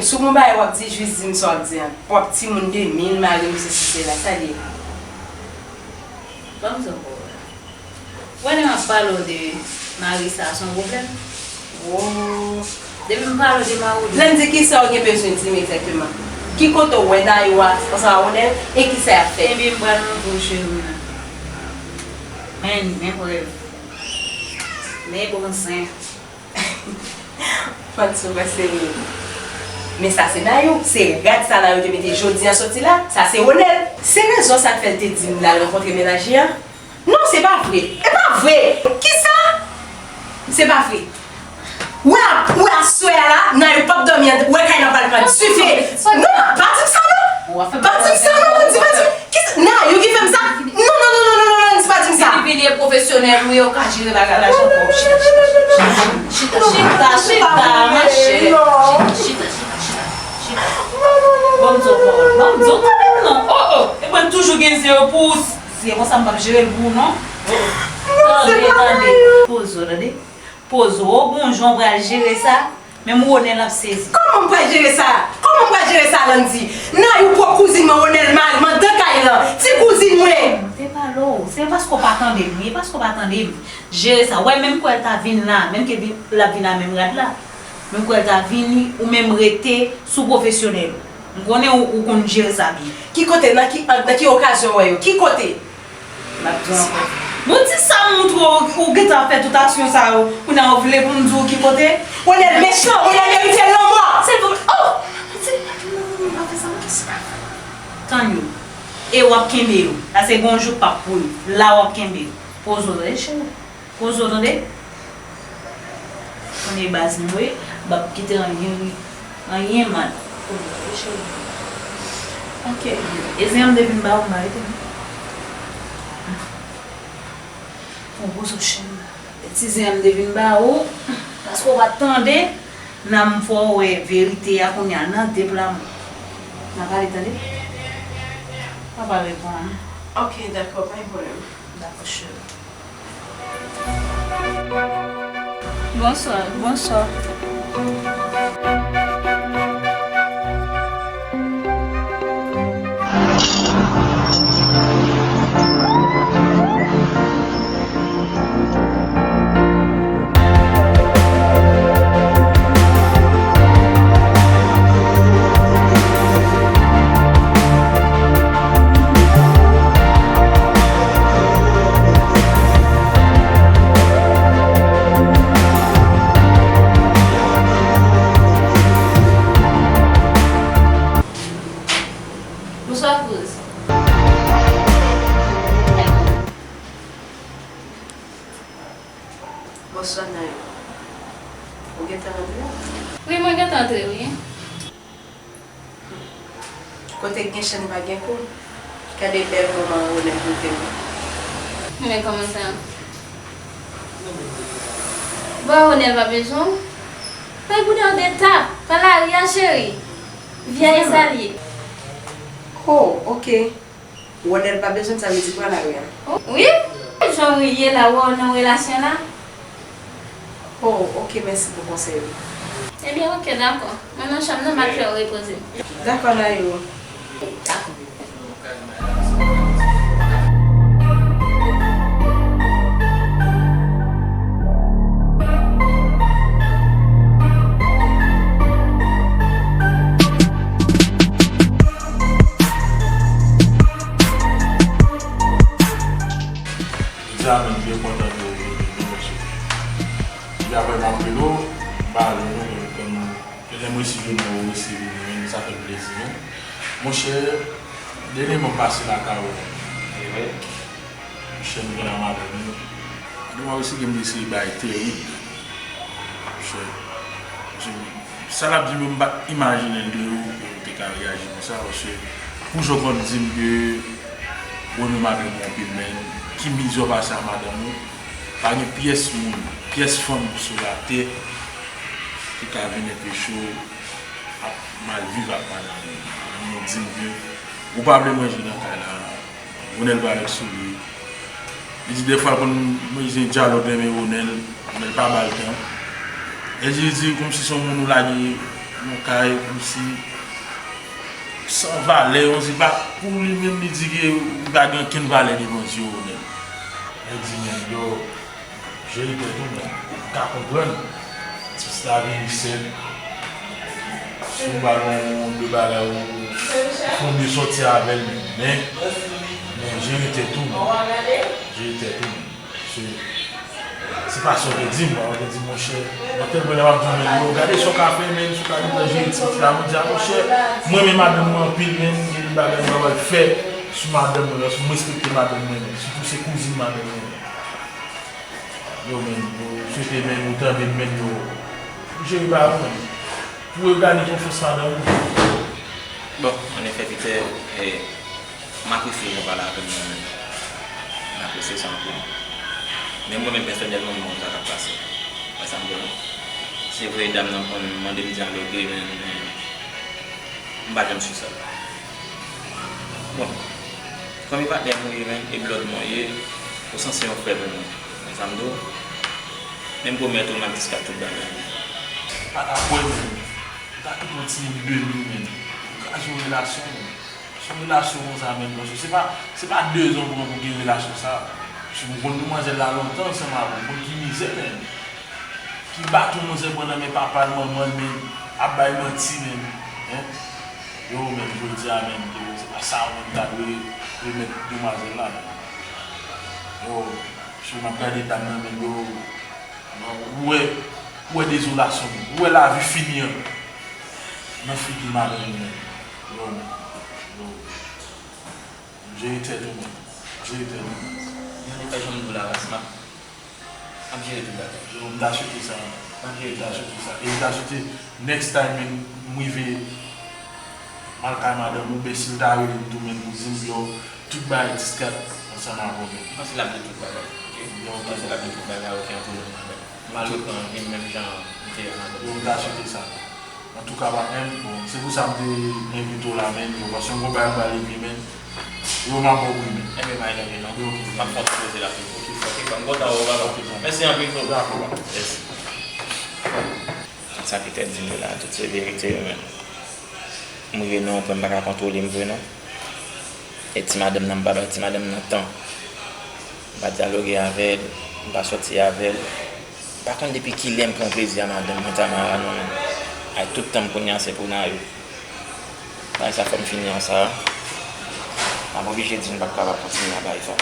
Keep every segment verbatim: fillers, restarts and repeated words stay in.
Si w gon bagay w ap di, jis di m sa w ap di an. W ap timoun de mil, mari m sesi sela, sa l ye? Ban m di w bagay. Wè lè m ap pale w de mari sa, se yon pwoblèm? Wo. Depi m pale w de mari w, Landy, kisa w gen bezwen di m egzakteman? Ki kote w wè Nayou a ansanm ak Ronel e kisa y ap fè? Ebyen, m pral montre w cheri m nan. Men, men prèv. Men bon sen. Fancy, ou pa serye. Men sa se Nayou, se rad sa Nayou te mete jodi a soti la, sa se Ronel. Se rezon sa k fè l te di m l al rankontre mennaj li an? Non, se pa vre. E pa vre! Kisa? Se pa vre. Wè, wè aswè a la, Nayou p ap dòmi an, wè kay la pral pran dife. Non, pa di m sa non! Pa di m sa non, Landy, pa di m. Kisa? Nayou ki fè m sa? Non, non, non, non, non, non, Landy, pa di m sa. Epi li pwofesyonèl, wi, ou ka jere bagay la jan w vle. Chita, chita, chita, chita, ma chè. Chita, chita, chita, chita, chita, chita. Ban m di w pawòl. Ban m di w kanmenm non. Oh, oh. E mwen toujou gen zye pou w. Se konsa m p ap jere l pou ou non. Oh, oh. Tande, tande. Poze w, tande. Poze w, gon jan w pral jere sa. Menm Ronel ap sezi. Kòman m pral jere sa? Kòman m pral jere sa, Landy? Nayou pwòp kouzin mwen, Ronel mari m anndan kay lan. Ti kouzin mwen. M te pale w. Se paske w pa tande m wi. E paske w pa tande m. Jere sa. Wè, menm kwè l ta vin la. Menm ke vin, l ap vin a menm rad la. Menm kwè l ta vini, ou menm rete sou pwofesyonèl ou. M konnen ou, ou konn jere sa byen. Ki kote? Nan ki, nan ki okazyon w wè yo? Ki kote? M ap di w ankò. Bon, ti sa m moutre w, ou gentan ap fè tout aksyon sa yo. Kounye a ou vle pou m di w ki kote? Ronel mechan, Ronel merite lanmò. Silvouplè. Oh! Ti, non, non, non, pa fè sa, non. Tann yo. E w ap kenbe yo. Paske gon jou k p ap pou yo. La w ap kenbe yo. Poze w, tande, cheri. Poze w, tande. Kounye baz m wi, m p ap kite anyen ri, anyen mal. Kounye, wi, cheri. Ok. E zen an m te vin ba ou, m pa rete non. Bon, poze w, cheri. E ti zen an m te vin ba ou, paske w pa t tande, nan m fè w wè verite a kounye a nan de pla mwen. N a pale, tande. Pa pale pou mwen. Ok, dakò, pa gen pwoblèm. Dakò, cheri. Bonswa, bonswa. Bonswa, Cruz. Bonswa, Nayou. Ou gentan rantre? Wi, mwen gentan antre, wi. Kote k gen chenn pa gen kou. Gade bèl moman Ronel pote nou. Men kòman sa? Bon, Ronel pa bezwen w. Fè bouda w de tap. Pran lari a, cheri. Vi a e sa l ye. Oh, ok. Ronel pa bezwen m, sa vle di pran lari a. Wi, jan w ye la, w nan relasyon la. Oh, ok, mèsi pou konsèy ou. Ebyen, ok, dakò. Mwen nan chanm nan, m ap fè w repoze. Dakò, Nayou. Dakò. Jodi a menm, m byen kontan ke w vini, wi, mesye. Depi apre m ap rele w, m pa jwenn ou, men kòm lè m resi jwenn ou, ou resi vini, men sa fè m plezi, wi. Monchè, dènyèman m pase lakay ou. Monchè, m gen la madanm, wi. Madanm ap eseye m eseye bay terib. Monchè, monchè, sa l ap di m yo, m pa t imajine l de ou, ke ou te ka reyaji konsa, paske pou jan w konn di m ke w renmen madanm ou anpil, men ki mizè w pase a madanm ou, pa gen pyès moun, pyès fanm sou latè ki ka vin enpeche w ap mal viv ak madanm ou. Madanm ou di m ke ou pa vle manje nan kay la, Ronel pa avèk sou li. Li di dèfwa l konn manje dyalòg renmen Ronel, Ronel pa ba l tan. E li di kòmsi se yon moun ou lage Yon kay kòmsi san valè, yon ti pa pou li menm, li di ke li pa gen okenn valè devan zye yo menm. Mwen di menm, yo, jere tèt ou menm. M ka konprann. Ti lavi li sèl. Si w ba l yon de bagay, ou fè yon de sòti avè l menm. Men, men jere tèt ou menm. Jere tèt ou menm. Se, se pa sa w te di m, w te di, monchè, nan tèl mwen la, w ap di w, men yo, gade sa w ka fè, men sa w ka di nan jere ti fi a, mwen di, a, monchè, mwen renmen madanm mwen anpil, men gen de bagay mwen pral fè sou madanm mwen, paske mwen respekte madanm mwen, men sitou se kouzin madanm mwen. Yo, men, yo swete, men, yo tande, men, yo jere bagay mwen. Pou yo gade konfyans madanm ou. Bon, annefè, Peter, eh, M apresye jan w pale avè m nan, men. M apresye sa anpil. Men mwen menm pèsonèlman, m pa konn sa k ap pase. Wè sa m di w la? Se vre, dam nan konn mande m dyaloge, men, men m pa janm sou sa. Bon, kòm e patnè m ou ye, men, e blòd mwen w ye, ou sanse yon frè pou mwen. Wè sa m di w? Men m pwomèt ou, m ap diskite tout bagay. Pa ta kwè, men. Ou ta kite yon timoun de mil, men. Ou kraze yon relasyon, men. Se yon relasyon konsa, menm, paske se pa, se pa de zan w pran pou gen relasyon sa. Paske m konn demwazèl la lontan ansanm avè w, m konn ki mizè, menm. Ki baton manzè pran nan men papa l, manman l, menm, ap bay manti, menm. Hein? Yo, menm, jodi a, menm, yo, se pa sa, menm, ta dwe remèt demwazèl la, menm. Yo, si m ap gade dam nan, menm, yo, ou wè, ou wè dezolasyon, menm. Ou wè lavi fini an. Nan figi madanm li menm. Yo, yo. Jere tèt ou menm. Jere tèt ou menm. Yon de fè jan m di w la, Ras, m ap, m ap jere tout bagay. Yo, m ta swete sa. M ap jere tout bagay. M ta swete sa. E m ta swete next time menm, m rive, m al kay madanm ou, oubyen si l ta rele m tou menm pou di m, yo, tout bagay diskrèt ansanm avè w menm. M panse l ap di tout bagay, oke? Yo, oke. M panse l ap di tout bagay, oke, an tou lè madanm. M al repanti m menm jan m te ann. Yo, m ta swete sa. Antouka, patnè m, bon, se pou sa m te envite w la, menm, yo, paske m gon bagay m pral regle, menm. Yo, m ap ba w wi, menm. Enben, pa gen danje, non. Yo, oke. M ap fè yon ti poze la tou. Oke, frè. Oke, frè. M kontan wè w, papa. Oke, frè. Mèsi anpil, frè. Dakò, papa. Mèsi. Sa Peter di m yo la, tout se verite yo, menm. M rive nan yon pwen m pa ka kontwole m vre, non. E ti madanm nan, m pa bay ti madanm nan tan. M pa dyaloge avè l, m pa sòti avè l. M pa konn depi kilè m pran plezi a madanm mwen Tamara non, men. Ay, tout tan m kounye a se pou Nayou. Bagay sa fò m fini an sa. M ap oblije di m p ap kapab kontinye ak bagay sa.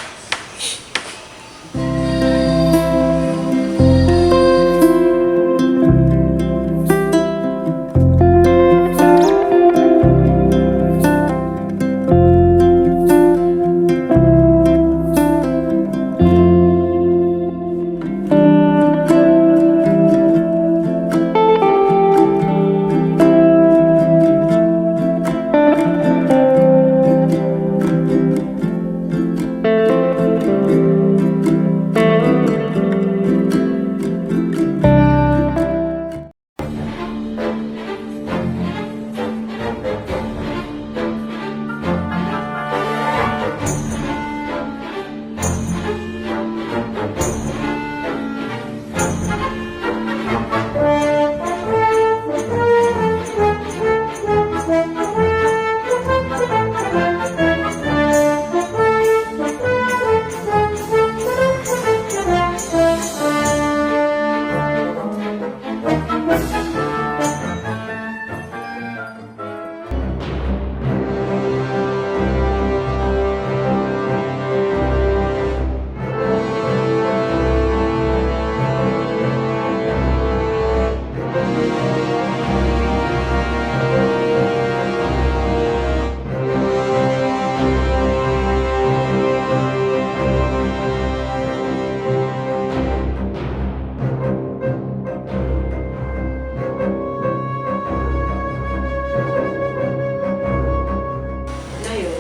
Nayou,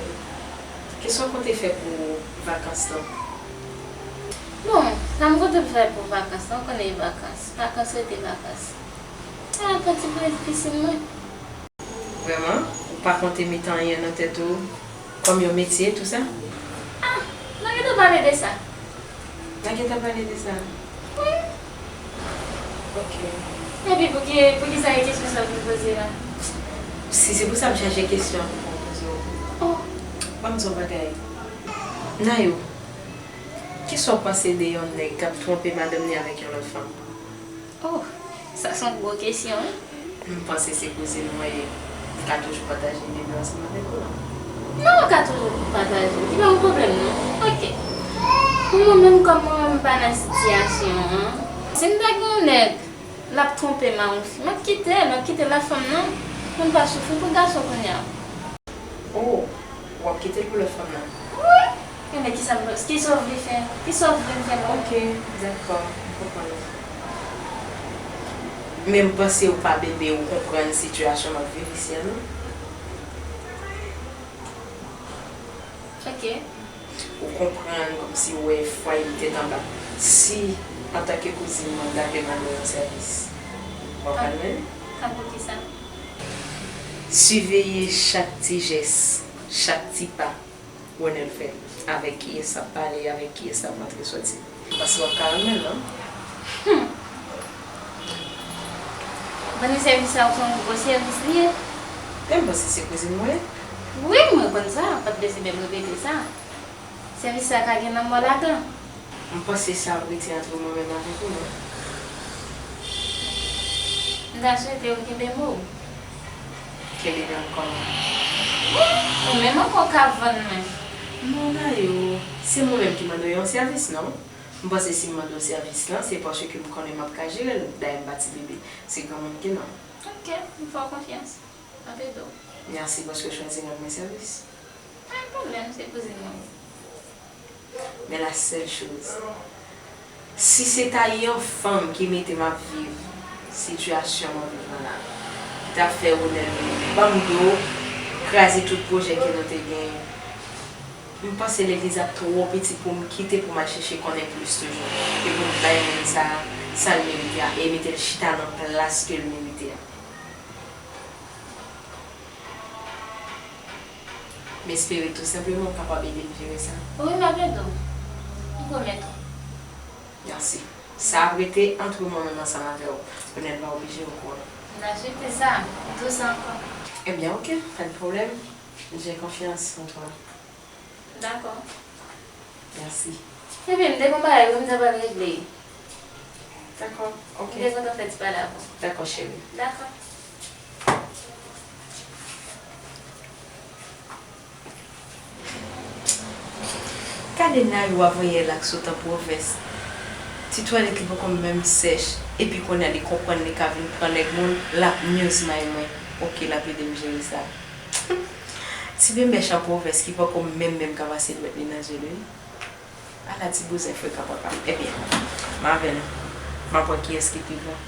kisa w konte fè pou vakans lan? Bon, sa m konte fè pou vakans lan, ou konnen e vakans. Vakans rete vakans. Sa a pran ti brèf pisin mwen. Vrèman? Ou pa konte met anyen nan tèt ou kòm yon metye, tou sa? Ah, n a gentan pale de sa. N a gentan pale de sa? Wi. Ok. Epi pou ki, pou ki sa e kesyon sa w vin poze la? Si se pou sa, m chache kesyon pou m poze w. Oh. Ban m di w yon bagay. Nayou, kisa w panse de yon nèg k ap twonpe madanm li avèk yon lòt fanm? Oh, sa se yon gwo kesyon, wi. M panse se kouzin mwen ye. Li ka toujou pataje bebe ansanm avèk ou. Non, ou ka toujou pataje. Li pa yon pwoblèm, non. Ok. Pou mwen menm, kòm mwen menm m pa nan sitiyasyon an, si m ta gen yon nèg, l ap twonpe m a yon fi, m ap kite l, m ap kite l a fanm nan. Pou n pa soufri pou gason kounye a. Oh, w ap kite l pou lòt fanm nan? Wi! Ebyen, kisa m, kisa w vle fè? Kisa w vle m fè menm? Ok, dakò, m konprann ou. Men m panse ou pa bebe, ou konprann sitiyasyon m ap viv isi a, non? Ok. Ou konprann, kòmsi ou wè fwaye m tèt anba. Si, antanke kouzin mwen, m ta vle mande w yon sèvis, w ap pran l menm? Tankou kisa? Siveye chak ti jès, chak ti pa Ronel fè. Avèk kiyès l ap pale, avèk kiyès l ap rantre soti. Paske w ap ka renmen l, non? Hmm. Ban li sèvis la, se yon gwo sèvis li ye. Men m panse se kouzin mwen. Wi, mwen konn sa, pa t bezwen menm repete sa. Sèvis la ka gen lanmò ladan. M panse sa ap rete antre mwen menm avèk ou, non. M ta swete ou kenbe mo w. Kenbe men m kòman? Wi, ou menm ankò w ka vann mwen. Non, Nayou, se mwen menm ki mande w yon sèvis, non. M panse si m mande w sèvis lan, se paske m konnen m ap ka jere l. Dayè m pa ti bebe, se granmoun m gen non. Ok, m fè w konfyans. M ap ede w. Mèsi paske w chwazi rann mwen sèvis. Pa gen pwoblèm, se kouzin mwen ou ye. Men la sèl choz, si se ta yon fanm ki mete m ap viv sitiyasyon m ap viv lan la, ki ta fè Ronel ban m do, kraze tout pwojè ke nou te genyen, m panse legliz ap twò piti pou m kite pou m al chèche konnen plis toujou, e pou m bay moun sa a sa l merite a, e mete l chita nan plas ke l merite a. M espere tou senpleman w kapab ede m jere sa. Wi, m ap ede w. M pwomèt ou. Mèsi. Sa ap rete antre mwen menm ansanm avè w. Ronel pa oblije okouran. M ta swete sa. M di w sa ankò. Ebyen, ok, pa de pwoblèm. J'ai confiance en toi. Dakò. Mèsi. Ebyen, m te gon bagay wi m ta pral regle. Dakò, ok. M te kontan fè ti pale avè w. Dakò, cheri. Dakò. Gade Nayou avanyè l ak sot an pwovens. Ti twalèt li poko menm sèch, epi kounye a li konprann li ka vin pran nèg moun, l ap nyuzmay mwen. Ok, l ap ede m jere sa. Ti bebe mèch an pwovens ki poko menm menm ka pase dwèt li nan zye l wi. Ala ti bouzen frekan papa m. Ebyen, m avè l. M ap wè kiyès ki pi gran.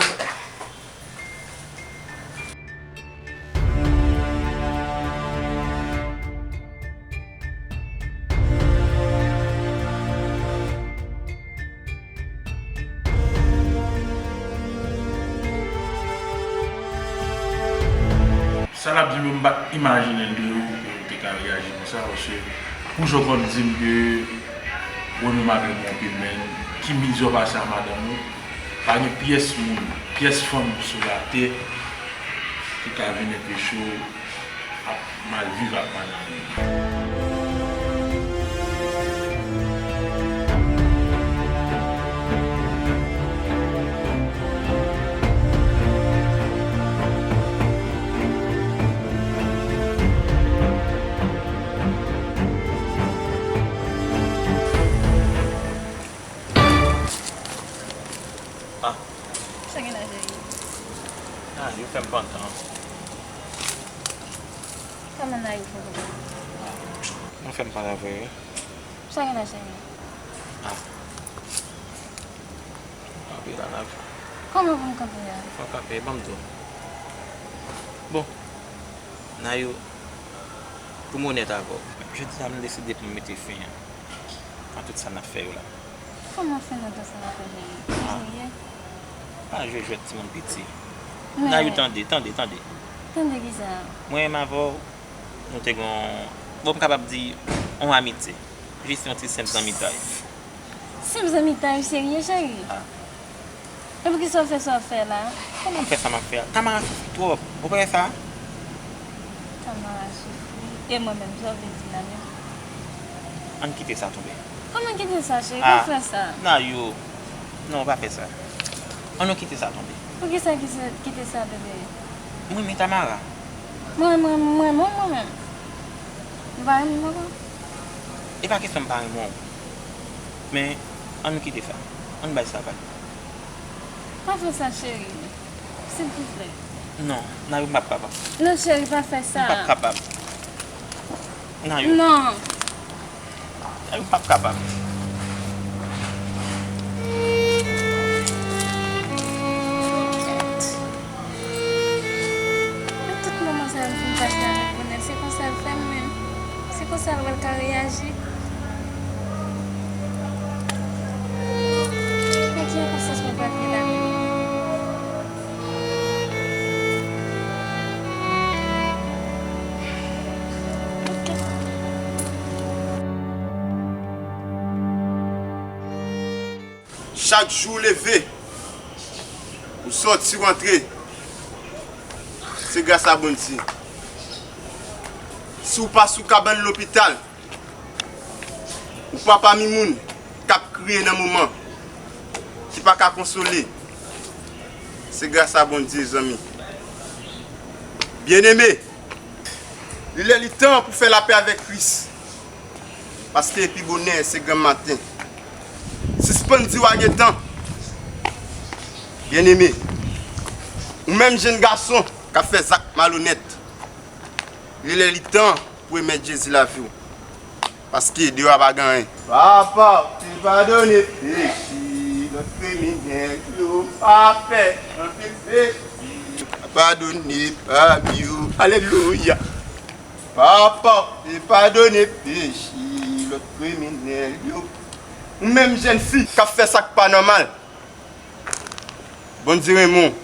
Antouka. Sa l ap di m yo, m pa t imajine l de ou, ou te ka reyaji konsa, paske pou jan w konn di m ke Ronel madanm ou anpil, men ki mizè w pase a madanm ou, pa gen pyès moun, pyès fanm sou latè ki ka vin anpeche w ap mal viv ak madanm ou. Ah. Sa gen la, cheri? Ah, yo fè m pantan. Kòman Nayou fè kontan? Nou fè m pale avè yo. Sa gen la, cheri? Ah. Kanpe la, Nayou. Kòman pou m kanpe a? Fò w kanpe, ban m di w. Bon, Nayou, pou m onèt avè w, jodi a m deside pou m mete fen a tout sa n ap fè yo la. Kòman fè lontan sa n ap fè, cheri? Ou serye? Pa jwe jwèt timoun piti. Men Nayou, tande, tande, tande. Tande kisa? Mwen menm avè w, nou te gen yon, bon, m kapab di, yon amitye. Jis yon ti senp zanmitay. Senp zanmitay, ou serye, cheri? Ah. E poukisa w fè sa w fè la? Kòman m fè sa m ap fè a? Tamara soufri twòp. Ou pa wè sa? Tamara soufri. E mwen menm, sa w vle di la menm? Ann kite sa tonbe. Kòman kite sa, cheri? Pa fè sa. Nayou. Non, pa fè sa. Ann nou kite sa tonbe. Poukisa kite sa tonbe? M renmen Tamara. Mwen, mwen, mwen, mwen, mwen menm. M pa renmen m ankò. E pa kesyon m pa renmen w. Men, ann nou kite sa. Ann bay sa vag. Pa fè sa, cheri. Silvouplè. Non, Nayou, m p ap kapab. Non, cheri, pa fè sa. M p ap kapab. Nayou. Non. Nayou, m p ap kapab. Tout moman sa yo m fin pase avèk Bonè, se konsa l fè m menm. Se konsa l wè l ka reyaji. Nan ki enpòtans mwen pral gen la menm? Chak jou w leve, ou sòti, w antre, se gras a Bondye. Si w pa sou kabann lopital, ou pa pami moun k ap kriye nan moman, ki pa ka konsole, se gras a Bondye, zanmi. Byeneme, li lè li tan pou fè lapè avèk Kris. Paske pi bonè se granm maten. Sispann di w a gen tan. Byeneme, ou menm jenn gason k ap fè zak malonèt, li lè li tan pou remèt Jezi lavi w. Paske deyò a pa gen anyen. Papa, te padone peche lòt kriminèl yo, pa fè anpil peche. Padone pami yo. Alelouya. Papa, te padone peche lòt kriminèl yo. Ou menm jèn fi k ap fè sa k pa nòmal, Bondye renmen w.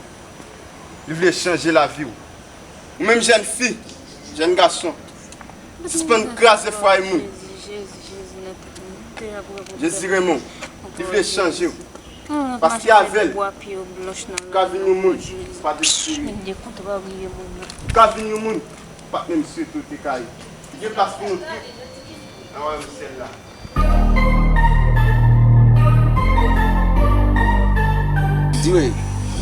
Li vle chanje lavi w. Ou menm jèn fi, jèn gason, sispann kraze fwaye moun. Jezi renmen w. Li vle chanje w. Paske avè l, ou ka vin yon moun ou pa t espere. Ou ka vin yon moun ou pa t menm swete w te ka ye. Li gen plas pou nou tout nan wayòm syèl la. Di wi,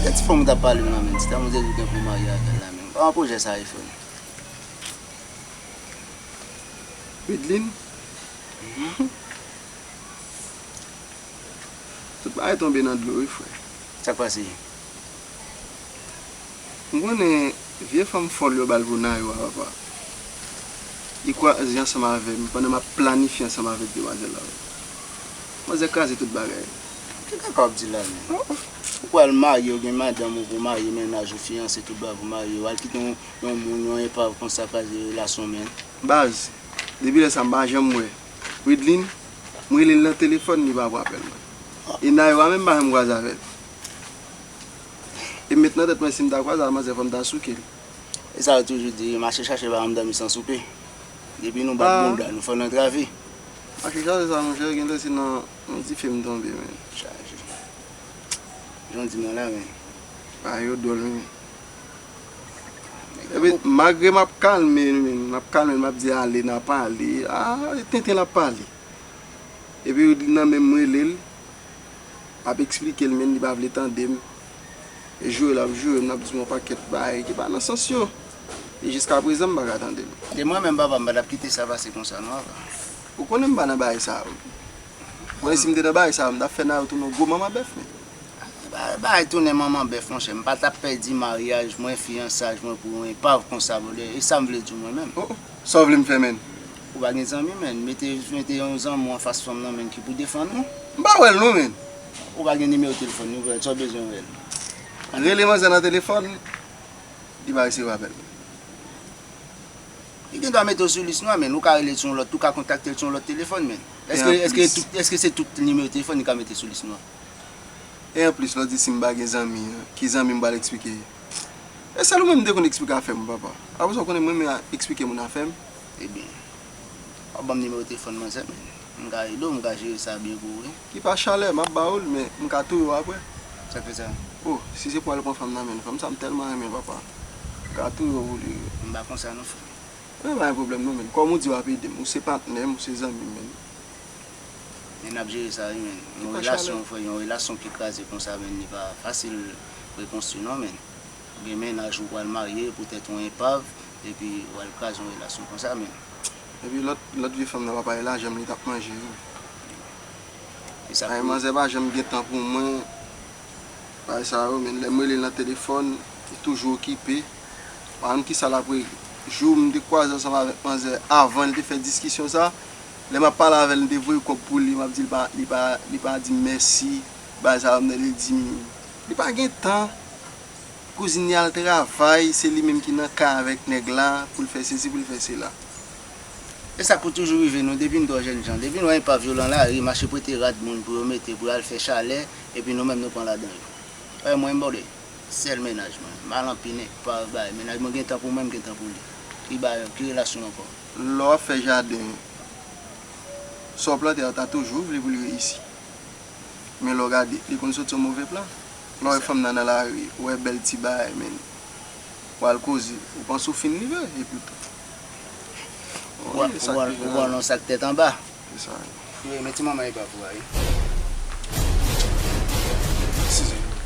gad ti fanm ou t ap pale m nan, men ti damwazèl ou gen pou marye avè l la, men pa pran pwojè sa wi, frè. Widlin? Tout bagay tonbe nan dlo wi, frè. Sa k pase? M konnen vye fanm fòl yo ba l pou Nayou a, papa. Li kwaze ansanm avè m pandan m ap planifye ansanm avèk demwazèl la. Manzè kraze tout bagay. Ki kaka w ap di la menm? Ou pral marye, ou gen madanm ou pou marye, mennaj ou, fiyanse, tout bagay pou marye, w al kite yon, yon moun, yon enpav konsa kraze relasyon w menm. Baz, depi lè sa m pa janm wè Widlin, m rele l nan telefòn, li pa pran apèl mwen. E Nayou a menm m pa janm kwaze avè l. E m met nan tèt mwen si m ta kwaze ak manzè fò m ta souke l. E sa yo toujou di, mache chache pa janm dòmi san soupe. Depi nou bat bounda, nou fò n antrave. Mache chache sa monchè, genlè se nan yon dife m tonbe, men. Chaje. Jan w di m nan la, men. Bagay yo dwòl, men. Epi malgre m ap kalme l, men, m ap kalme l, m ap di ale, n a pale. A, tenten l ap pale. Epi nan menm m rele l, m ap eksplike l, men li pa vle tande m. E joure l ap joure m, l ap di m yon pakèt bagay ki pa nan sans yo. E jiskaprezan m pa ka tande l. E mwen menm papa, m pa t ap kite sa pase konsa non, papa. Ou konnen m pa nan bagay sa yo. Ou konnen si m te nan bagay sa yo, m t ap fè Nayou tounen yon gwo manman bèf, men. Ba- Bagay tounen manman bèf, monchè. M pa t ap pèdi maryaj mwen, fiyansaj mwen pou yon enpav konsa, brother. E sa m vle di w mwen menm. Oh, oh. Sa w vle m fè, menn? Ou pa gen zanmi, menn. Mete, mete yon zanmi w anfas fanm nan, menn, ki pou defann ou. M pa wè l non, menn. Ou pa gen nimewo telefòn li, ou wè l, sa w bezwen wè l? Rele manzè nan telefòn, li pa resevwa apèl mwen. Li gen dwa mete w sou lis nwa, menn. Ou ka rele l sou yon lòt, ou ka kontakte l sou yon lòt telefòn, menn. Èske, èske tout, èske se tout nimewo telefòn li ka mete sou lis nwa? E anplis, lè w di si m pa gen zanmi, ki zanmi m pral eksplike? E sèl ou menm m te konn eksplike afè m, papa. Apre sa, w konnen mwen renmen eksplike moun afè m. Ebyen, w ap ban m nimewo telefòn manzè, menn. M ka ede w, m ka jere sa byen pou ou, wi. Ki pa chalè, m ap ba ou l, men m ka touye w apre. Sa k fè sa? Oh, si se pou al pran fanm nan, men fanm sa m tèlman renmen, papa. Ka touye w pou li. M pa konsa non, frè. Men pa gen pwoblèm non, men. Kòm ou di w ap ede m, ou se patnè m, ou se zanmi m, men. Men n ap jere sa wi, men. Yon relasyon, frè, yon relasyon ki kraze konsa, men, li pa fasil rekonstwi non, men. Ou gen mennaj ou pral marye poutèt yon enpav, epi w al kraze yon relasyon konsa, men. Epi lòt, lòt vye fanm nan, papa, e lajan m li t ap manje wi. Ay, manzè pa janm gen tan pou mwen. Bagay sa yo, men lè m rele l nan telefòn, li toujou okipe. Pa konn kisa l ap regle. Jou m te kwaze ansanm avèk manzè avan l te fè diskisyon sa, lè m ap pale avè l, m te voye kòb pou li, m ap di l pa, li pa, li pa di m mèsi. Bagay sa yo, m tande l di m, li pa gen tan. Kouzin li al travay, se li menm ki nan kay avèk nèg la, pou l fè sesi, pou l fè sela. E sa k pou toujou rive nou, depi n twò jènjan, depi n wè enpav yo lan lari, mache prete rad moun pou yo mete, pou yo al fè chalè, epi nou menm nou pran ladan yo. Wè mwen, m bòde, sèl mennaj mwen, m al anpinen, pa bay, mennaj mwen gen tan pou mwen, m gen tan pou li. Ki bay, ki relasyon ankò? Lè w ap fè jaden, sa w plante a, w ta toujou vle pou l reyisi. Men lè w gade, li konn soti yon move plan. Lè w wè fanm nan nan lari, ou wè bèl ti bagay, men. W al koze, ou panse w fin rive, epoutan. Ou al nan sa k tèt anba. Se sa. Yo, men ti manman e pa pou a, wi. Eskize.